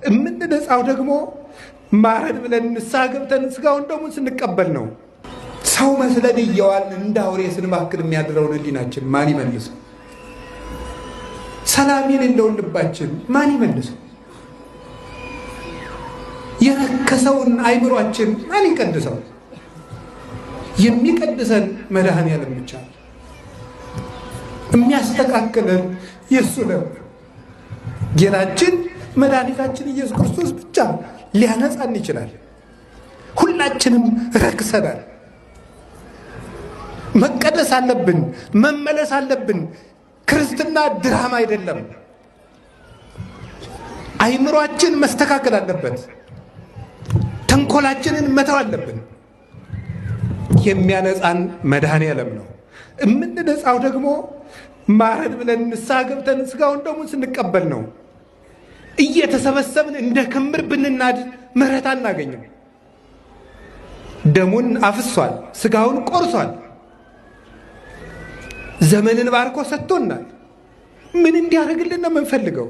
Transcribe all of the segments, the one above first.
የምንነጻው ደግሞ ማረን ብለን ንስሐ ገብተን ስጋውን ደሙን ስንቀበል ነው። ሰው መስለን እየዋልን እንደ አውሬ ስንባክን የሚያድረውን ሕሊናችን ማን ይመልሰው? ሰላም የሌለውን ልባችን ማን ይመልሰው? የረከሰውን አይምሯችን ማን ይቀድሰው? የሚቀድሰን መድኃኔዓለም ብቻ ነው። የሚያስተካክለን የእሱ ነው። ጌታችን መድኃኒታችን ኢየሱስ ክርስቶስ ብቻ ሊያነጻን ይችላል። ሁላችንም ረክሰናል። መቀደስ አለብን፣ መመለስ አለብን። ክርስትና ድራማ አይደለም። አይምሯችን መስተካከል አለበት። ተንኮላችንን መተው አለብን። የሚያነጻን መድኃኔዓለም ነው። የምንነጻው ደግሞ ማረን ብለን ንስሐ ገብተን ስጋውን ደሙን ስንቀበል ነው። እየተሰበሰብን እንደ ክምር ብንናድ ምሕረት አናገኝም። ደሙን አፍሷል፣ ስጋውን ቆርሷል፣ ዘመንን ባርኮ ሰጥቶናል። ምን እንዲያደርግልን ነው የምንፈልገው?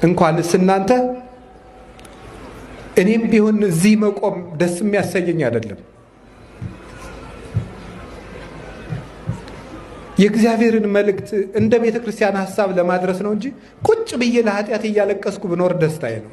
እንኳንስ እናንተ እኔም ቢሆን እዚህ መቆም ደስ የሚያሰኘኝ አይደለም። የእግዚአብሔርን መልእክት እንደ ቤተ ክርስቲያን ሀሳብ ለማድረስ ነው እንጂ ቁጭ ብዬ ለኃጢአት እያለቀስኩ ብኖር ደስታዬ ነው።